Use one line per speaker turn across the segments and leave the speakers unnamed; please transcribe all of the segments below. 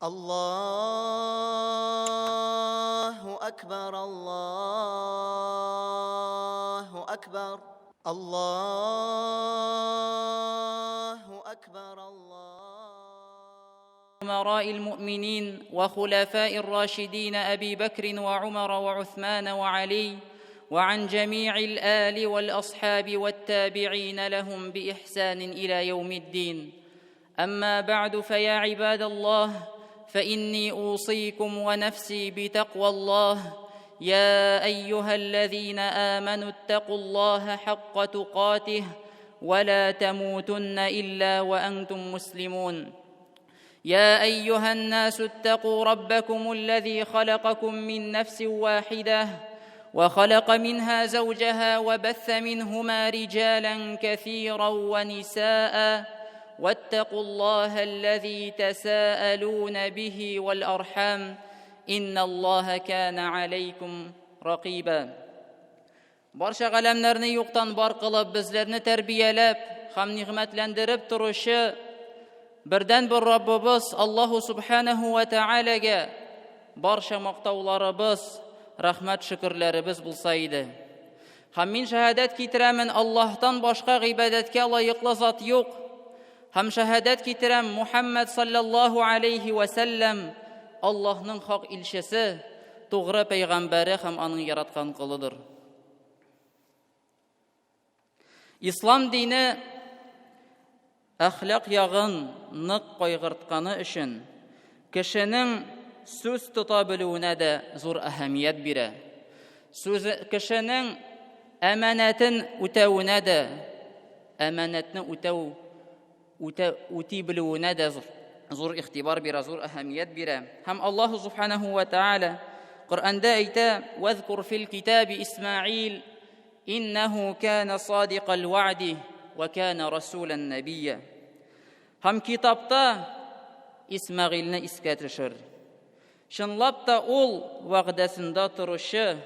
Аллаһу акбар, Аллаһу акбар, Аллаһу акбар,
أمراء المؤمنين وخلفاء الراشدين أبي بكر وعمر وعثمان وعلي وعن جميع الآل والأصحاب والتابعين لهم بإحسان إلى يوم الدين. أما بعد فيا عباد الله فإني أوصيكم ونفسي بتقوى الله. يا أيها الذين آمنوا اتقوا الله حق تقاته ولا تموتن إلا وأنتم مسلمون. يا أيها الناس اتقوا ربكم الذي خلقكم من نفس واحدة وخلق منها زوجها وبث منهما رجالا كثيرا ونساء واتقوا الله الذي تساءلون به والأرحام إن الله كان عليكم رقيبا. Барча галәмнәрне юктан бар кылып, безләрне тәрбияләп һәм нигъмәтләндереп торучы бердән-бер Раббыбыз Аллаһу субханаһу ва таалагә барча мактауларыбыз, рәхмәт шөкерләребез булса иде. Һәм мин шәһадәт китерәмен, Аллаһтан башка гыйбадәткә лаеклы зат юк. Һәм шәһадәт китерәм, Мухаммад саллаллаһу алейхи ва сәлләм Аллаһның хак илчесе, тугры пәйгамбәре һәм аның яраткан колыдыр. Ислам дине әхлак ягын нык кайгыртканы өчен кешенең сүз тота белүенә дә зур әһәмият бирә. Сүз кешенең әманәтен үтәвенә дә, әманәтне үтәү үтә үти белүенә дә зур, зур игътибар бирә, зур әһәмият бирә. Һәм Аллаһу субханаһу ва тааля Коръәндә әйтә: "Вазкур фил китаби Исмаил иннаху кана садикал ва'ди ва кана расулан набийя". Һәм китапта Исмәгыйльне искә төшер. Чынлап та ул вәгъдәсендә торучы,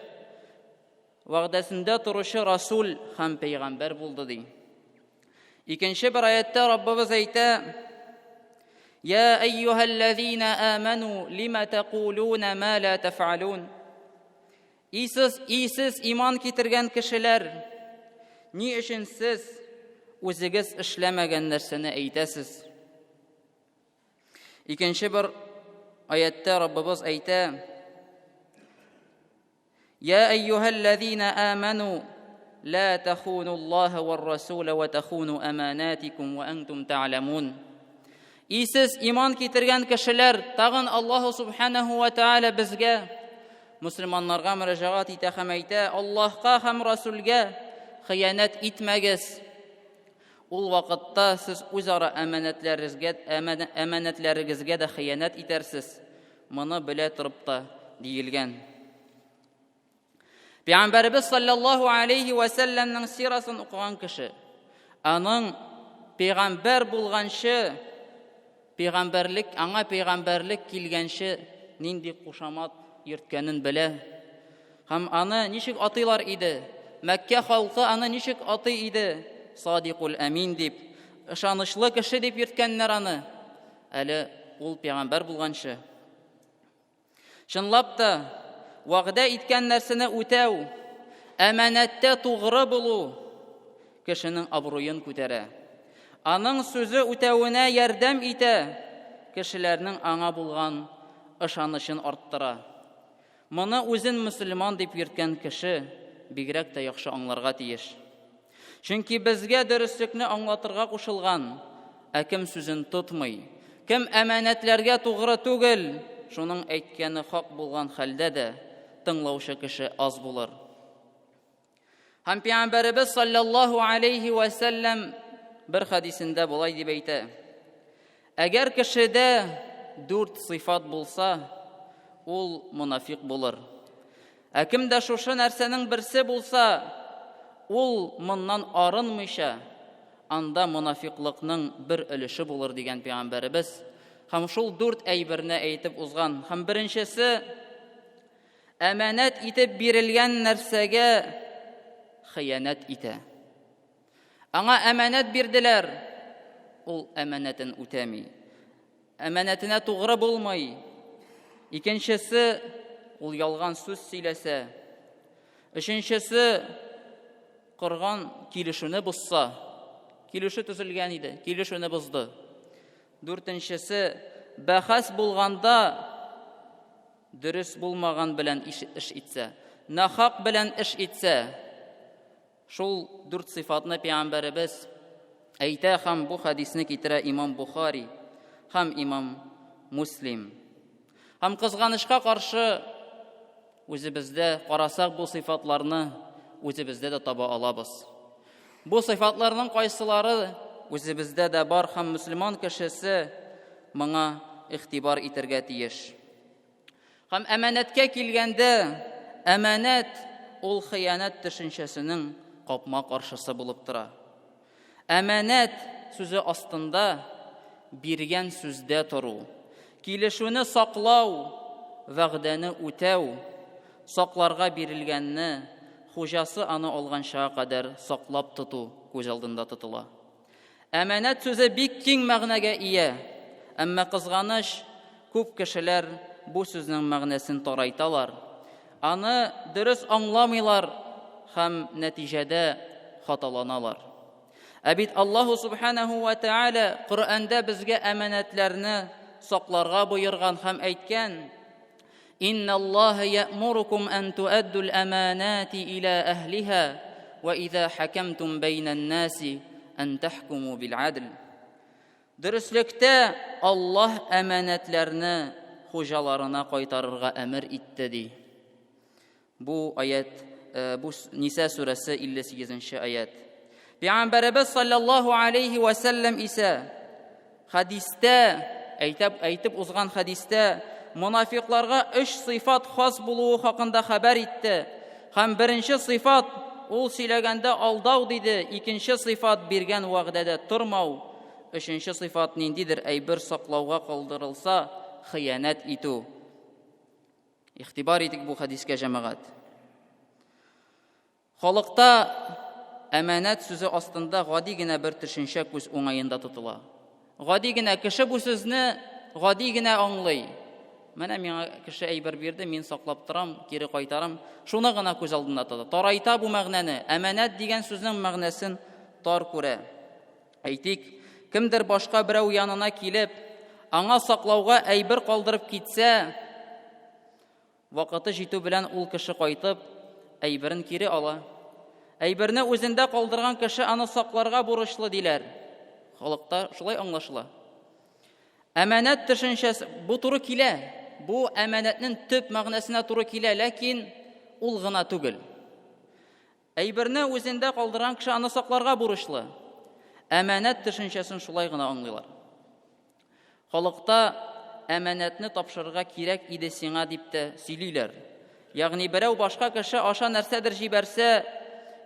вәгъдәсендә торучы расул һәм пәйгамбәр булды ди. Икенче бер аятта Раббыбыз әйтә: Я әйюһәлләзина аману лима тәкулуна ма ла тафалун. Исез, исез иман китергән кешеләр, ни өчен сез үзегез эшләмәгән нәрсәне әйтәсез? Икенче бер аятта Раббыбыз әйтә: يا أيها الذين آمنوا لا تخونوا الله والرسول وتخونوا أماناتكم وأنتم تعلمون. Исез иман китергән кешеләр, тагын Аллаһу субханаһу ва тааля безгә мусульманнарга мөрәҗәгать итә һәм әйтә: Аллаһка һәм Расулгә хыянәт итмәгез. Ул вакытта сез үзара әманәтләрегезгә әманәтләрегезгә дә хыянәт итәрсез. Моны белә торып та диелгән. Пәйгамбәребез саллаллаһу алейхи ва сәлләмнең сирасын укыган кеше, аның пәйгамбәр булганчы, пәйгамбәрлек, аңа пәйгамбәрлек килгәнче нинди кушамат йөрткәнен белә. Һәм аны ничек атыйлар иде? Мәккә халкы аны ничек атый иде? Садикул Әмин дип, ышанычлы кеше дип йөрткәннәр аны. Әле ул пәйгамбәр булганчы. Чынлап та, вәгъдә иткән нәрсәне үтәү, әманәттә тугры булу кешенең абруен күтәрә. Аның сүзе үтәвенә ярдәм итә, кешеләрнең аңа булган ышанычын арттыра. Моны үзен мөселман дип йөрткән кеше бигрәк тә яхшы аңларга тиеш. Чөнки безгә дөреслекне аңлатырга кушылган, ә кем сүзен тотмый, кем әманәтләргә тугры түгел, шуның әйткәне хак булган хәлдә дә тыңлаучы кеше аз булыр. Һәм Пәйгамбәребез саллаллаһу алейхи ва сәлләм бер хәдисендә болай дип әйтә: Әгәр кешедә дүрт сыйфат булса, ул монафик булыр. Ә кемдә шушы нәрсәнең берсе булса, ул моннан арынмыйча, анда монафиклыкның бер өлеше булыр дигән пәйгамбәребез. Һәм шул дүрт әйберне әйтеп узган. Һәм беренчесе әманәт итеп бирелгән нәрсәгә хыянәт итә. Аңа әманәт бирделәр, ул әманәтен үтәми. Әманәтенә тугры булмый. Икенчесе, ул ялган сүз сөйләсә. Өченчесе, корган килешүне бозса. Килешү төзелгән иде, килешүне бозды. Дүртенчесе, бәхәс булганда дөрес булмаган белән эш итсә, нахак белән эш итсә, Шул дүрт сыйфатны пәйгамбәребез әйтә һәм бу хәдисне китерә имам Бухари һәм имам Муслим. Һәм кызганычка каршы үзебездә карасак бу сыйфатларны үзебездә дә таба алабыз. Бу сыйфатларның кайсылары үзебездә дә бар һәм мөселман кешесе моңа игътибар итәргә тиеш. Һәм әманәткә килгәндә, әманәт ул хыянәт төшенчәсенең капма-каршысы булып тора. Әманәт сүзе астында биргән сүздә тору, килешүне саклау, вәгъдәне үтәү, сакларга бирелгәнне хуҗасы аны алганчага кадәр саклап тоту күз алдында тотыла. Әманәт сүзе бик киң мәгънәгә ия. Әмма кызганыч, күп кешеләр бу сүзнең мәгънәсен тарайталар. Аны дөрес аңламыйлар һәм нәтиҗәдә хаталаналар. Ә бит Аллаһу субханаһу ва тааля Коръәндә безгә әманәтләрне сакларга боерган һәм әйткән: Инналлаһа я'мурукум ан туаддул аманати иля әһлиһа ва иза хакамтум бәйнән наси ан тахкуму бил адл. Дөреслектә Аллаһ әманәтләрне хуҗаларына кайтарырга әмер итте ди. Бу аят, э, бу Ниса сүрәсе 58 аят. Пәйгамбәребез саллаллаһу алейхи ва сәлләм исә хәдистә әйтеп, әйтеп узган хәдистә монафикларга өч сыйфат хас булуы хакында хәбәр итте. Һәм беренче сыйфат ул сөйләгәндә алдау диде, икенче сыйфат биргән вәгъдәдә тормау, өченче сыйфат ниндидер әйбер саклауга калдырылса, хыянәт итү. Игътибар итик бу хәдискә, җәмәгать. Халыкта әманәт сүзе астында гади генә бер төшенчә күз уңаенда тотыла. Гади генә кеше бу сүзне гади генә аңлый. Менә миңа кеше әйбер бирде, мин саклап торам, кире кайтарам. Шуны гына күз алдында тота. Тарайта бу мәгънәне. Әманәт дигән сүзнең мәгънәсен тар күрә. Әйтик, кемдер башка берәү янына килеп, аңа саклауга әйбер калдырып китсә, Вакыты җитү белән ул кеше кайтып, әйберен кире ала. Әйберне үзендә калдырган кеше аны сакларга бурычлы диләр. Халыкта шулай аңлашыла. Әманәт төшенчәсе бу туры килә. Бу әманәтнең төп мәгънәсенә туры килә, ләкин ул гына түгел. Әйберне үзендә калдырган кеше аны сакларга бурычлы. Әманәт төшенчәсен шулай гына аңлыйлар. Халыкта әманәтне тапшырырга кирәк иде сиңа дип тә сөйлиләр. Ягъни берәү башка кеше аша нәрсәдер җибәрсә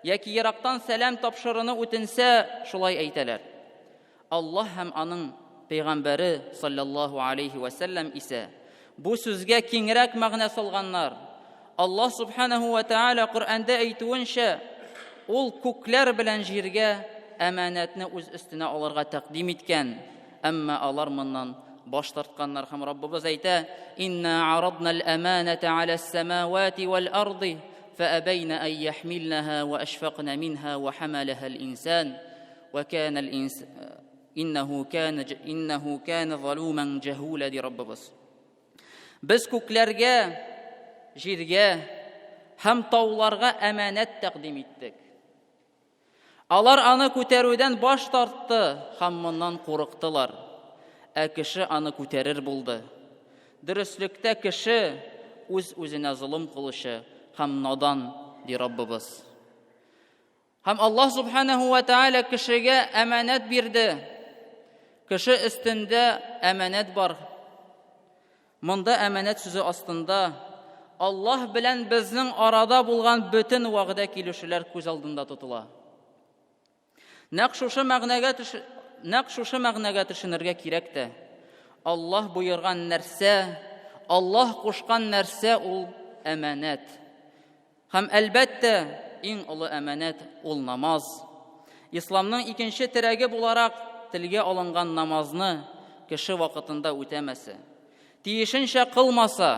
яки ерактан сәлам тапшыруны үтенсә, шулай әйтәләр. Аллаһ һәм аның пәйгамбәре саллаллаһу алейхи вә сәлләм исә бу сүзгә киңрәк мәгънә салганнар. Аллаһ субханаһу вә тааля Коръәндә әйтүенчә, ул күкләр белән җиргә әманәтне үз өстенә алырга тәкъдим иткән, әмма алар моннан баш тартканнар һәм Раббыбыз әйтә: "Инна арадна ал-аманата аля ас-самавати вал-арди фаабайна ан яхмилнаха ва ашфақна минха ва хамалаха ал-инсан ва кана ал-инс иннаху кана иннаху кана залуман джахула" ди Раббыбыз. Без күкләргә, җиргә һәм тауларга әманәт тәкъдим иттек. Алар аны күтәрүдән баш тартты һәм моннан курыктылар. Ә кеше аны күтәрер булды. Дөреслектә кеше үз-үзенә золым кылучы һәм надан, ди Раббыбыз. Һәм Аллаһ субханаһу ва тааля кешегә әманәт бирде. Кеше өстендә әманәт бар. Монда әманәт сүзе астында Аллаһ белән безнең арада булган бөтен вәгъдә килешүләр күз алдында тотыла. Нәкъ шушы мәгънәгә төш... нәкъ шушы мәгънәгә төшенергә кирәк тә. Аллаһ боерган нәрсә, Аллаһ кушкан нәрсә ул әманәт. Һәм, әлбәттә, иң олы әманәт ул намаз. Исламның икенче терәге буларак телгә алынган намазны кеше вакытында үтәмәсә, тиешенчә кылмаса,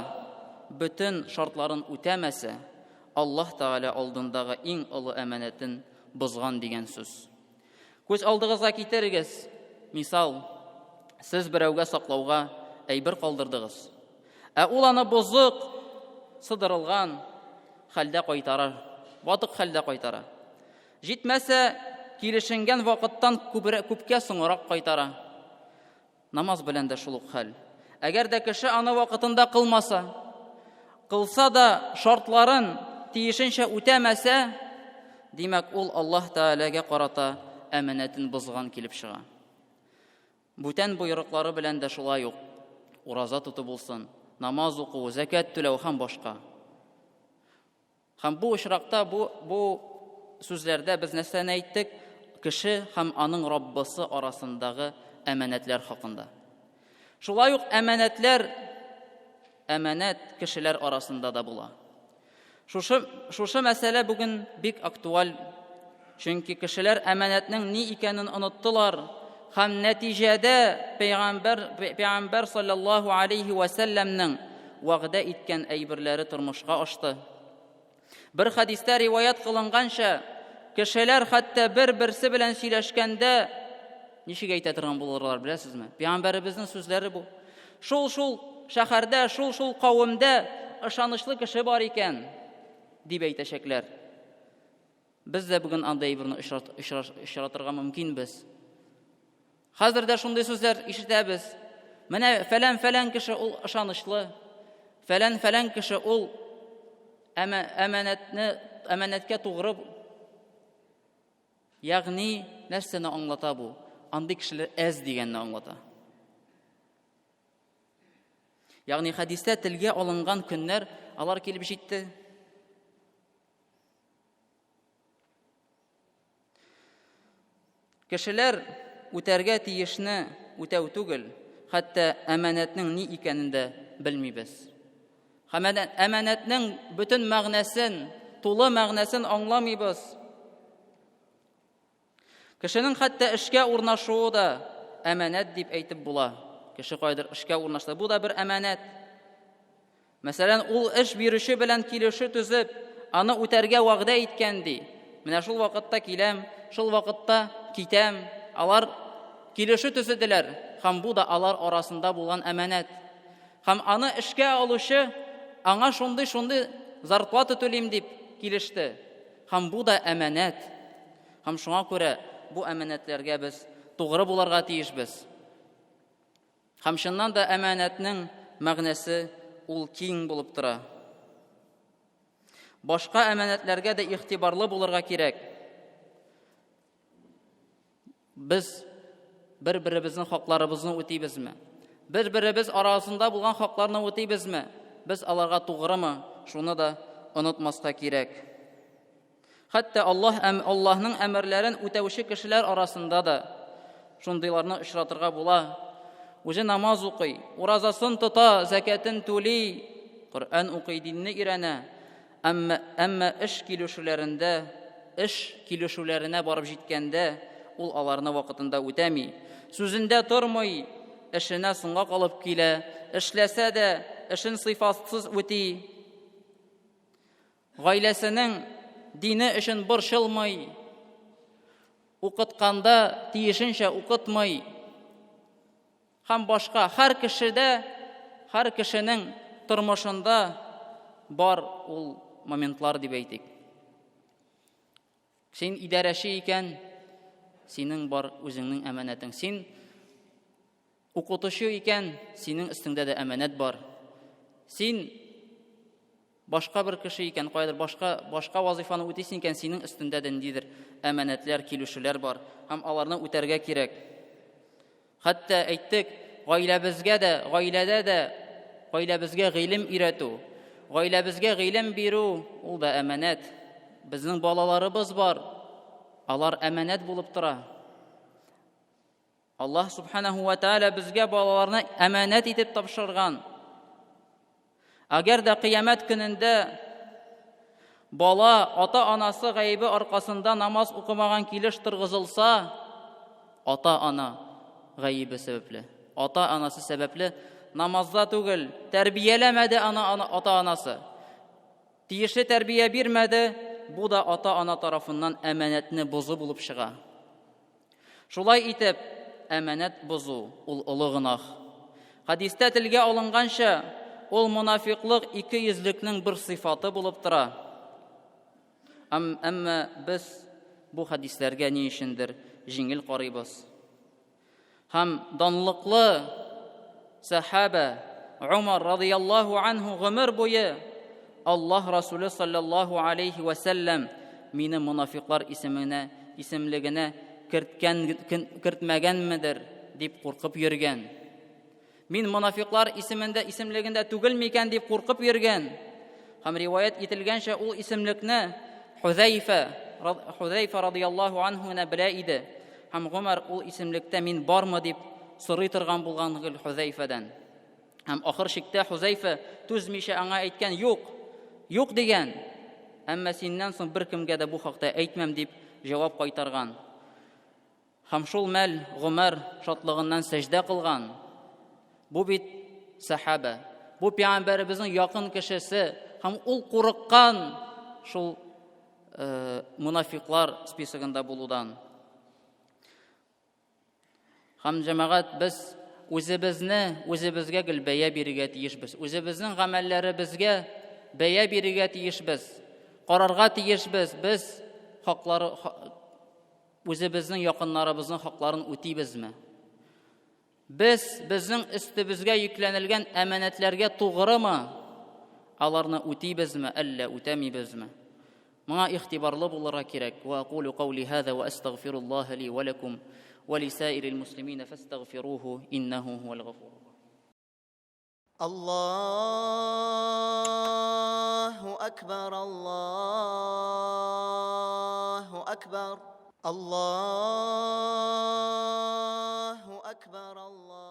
бөтен шартларын үтәмәсә, Аллаһ Тәгалә алдындагы иң олы әманәтен бозган дигән сүз. Күз алдыгызга китерегез, мисал, сез берәүгә саклауга әйбер калдырдыгыз. Ә ул аны бозык, сыдырылган хәлдә кайтара, ватык хәлдә кайтара. Җитмәсә, килешенгән вакыттан күбрәк, күпкә соңрак кайтара. Намаз белән дә шул ук хәл. Әгәр дә кеше аны вакытында кылмаса, кылса да шартларын тиешенчә үтәмәсә, димәк, ул Аллаһ Тәгаләгә карата әманәтен бозган килеп чыга. Бүтән боерыклары белән дә шулай ук. Ураза тоту булсын, намаз уку, зәкят түләү һәм башка. Һәм бу очракта бу, бу сүзләрдә без нәрсәне әйттек? Кеше һәм аның Раббысы арасындагы әманәтләр хакында. Шулай ук әманәтләр әманәт кешеләр арасында да була. Шушы, шушы мәсьәлә бүген бик актуаль, чөнки кешеләр әманәтнең ни икәнен оныттылар һәм нәтиҗәдә пәйгамбәр пәйгамбәр саллаллаһу алейхи ва сәлләмнең вәгъдә иткән әйберләре тормышка ашты. Бер хәдистә риваять кылынганча, кешеләр хәтта бер-берсе белән сөйләшкәндә ничек әйтә торган булырлар, беләсезме? Пәйгамбәребезнең сүзләре бу. Шул-шул шәһәрдә, шул-шул кавемдә ышанычлы кеше бар икән, дип әйтәчәкләр. Без дә бүген андый әйберне очратырга мөмкинбез. Хәзер дә шундый сүзләр ишетәбез. Менә фәлән-фәлән кеше ул ышанычлы, фәлән-фәлән кеше ул әманәтне әманәткә тугры. Ягъни нәрсәне аңлата бу? Андый кешеләр әз дигәнне аңлата. Ягъни хәдистә телгә алынган көннәр алар килеп җитте. Кешеләр үтәргә тиешне үтәү түгел, хәтта әманәтнең ни икәнен дә белмибез. Әманәтнең бөтен мәгънәсен, тулы мәгънәсен аңламыйбыз. Кешенең хәтта эшкә урнашуы да әманәт дип әйтеп була. Кеше кайдыр эшкә урнашты. Бу да бер әманәт. Мәсәлән, ул эш бирүче белән килешү төзеп, аны үтәргә вәгъдә иткән ди. Менә шул вакытта киләм, шул вакытта китәм. Алар килешү төзеделәр, һәм бу да алар арасында булган әманәт. Һәм аны эшкә алучы аңа шундый-шундый зарплата түлим дип килеште. Һәм бу да әманәт. Һәм шуңа күрә бу әманәтләргә без тугры булырга тиешбез. Һәм чыннан да әманәтнең мәгънәсе ул киң булып тора. Башка әманәтләргә дә игътибарлы булырга кирәк. Без бер-беребезнең хакларыбызны үтибезме? Бер-беребез арасында булган хакларны үтибезме? Без аларга тугрымы? Шуны да онытмаска кирәк. Хәтта Аллаһ әм Аллаһның әмерләрен үтәүче кешеләр арасында да шундыйларны очратырга була. Үзе намаз укый, уразасын тота, зәкәтен түли, Коръән укый, динне өйрәнә. Әмма әмма эш килешүләрендә, эш килешүләренә барып җиткәндә, ул аларны вакытында үтәми. Сүзендә тормый, эшенә соңга калып килә, эшләсә дә, эшен сыйфатсыз үти. Гаиләсенең дине өчен борчылмый, укытканда тиешенчә укытмый һәм башка һәр кешедә, һәр кешенең тормышында бар ул моментлар дип әйтик. Син идарәче икән, синең бар үзеңнең әманәтең. Син укытучы икән, синең өстеңдә дә әманәт бар. Син башка бер кеше икән, каядыр башка башка вазифаны үтисең икән, синең өстендә дә ниндидер әманәтләр, килешүләр бар һәм аларны үтәргә кирәк. Хәтта әйттек, гаиләбезгә дә, гаиләдә дә гаиләбезгә гыйлем өйрәтү, гаиләбезгә гыйлем бирү ул да әманәт. Безнең балаларыбыз бар, алар әманәт булып тора. Аллаһ субханаху ва тааля безгә балаларны әманәт итеп тапшырган. Әгәр дә кыямәт көнендә бала ата-анасы гаебе аркасында намаз укымаган килеш торгызылса, ата-ана гаебе сәбәпле. Ата-анасы сәбәпле намазда түгел, тәрбияләмәде аны ата-анасы. Тиешле тәрбия бирмәде, бу да ата-ана тарафыннан әманәтне бозу булып чыга. Шулай итеп, әманәт бозу ул олы гөнаһ. Хәдистә телгә алынганча, ул монафиклык ике йөзлекнең бер сыйфаты булып тора. Әмма без бу хәдисләргә ни өчендер җиңел карыйбыз. Һәм данлыклы сәхабә Умар радыяллаһу анһу гомер буе Аллаһ Расуле саллаллаһу алейхи вә сәлләм мине монафиклар исеменә, исемлегенә керткән, кертмәгәнмедер дип куркып йөргән. Мин монафиклар исемендә, исемлегендә түгел микән дип куркып йөргән. Һәм риваять ителгәнчә, ул исемлекне Хузәйфә, Хузәйфә радыяллаһу анһу гына белә иде. Һәм Гомәр ул исемлектә мин бармы дип сорый торган булган гел Хузәйфәдән. Һәм ахыр чиктә Хузәйфә түзмичә аңа әйткән, юк, юк дигән. Әмма синнән соң беркемгә дә бу хакта әйтмәм дип җавап кайтарган. Һәм шул мәл Гомәр шатлыгыннан сәҗдә кылган. Бу бит сәхабә. Бу пәйгамбәребезнең якын кешесе һәм ул курыккан шул э, мунафиклар списогында булудан. Һәм җәмәгать без үзебезне үзебезгә гел бәя бирергә тиешбез. Үзебезнең гамәлләребезгә бәя бирергә тиешбез. Карарга тиешбез. Без хаклары Үзебезнең якыннарыбызның хакларын үтибезме? Без безнең өстебезгә йөкләнелгән әманәтләргә тугрымы? Аларны үтибезме, әллә үтәмибезме? Моңа игътибарлы булырга кирәк. Ва акулу каули хаза ва астагфируллаһа ли ва лакум ва лисаирил муслимина фастагфируху иннаху хувал гафур.
Аллаһу акбар, Аллаһу акбар, Аллаһу акбар, Аллаһу.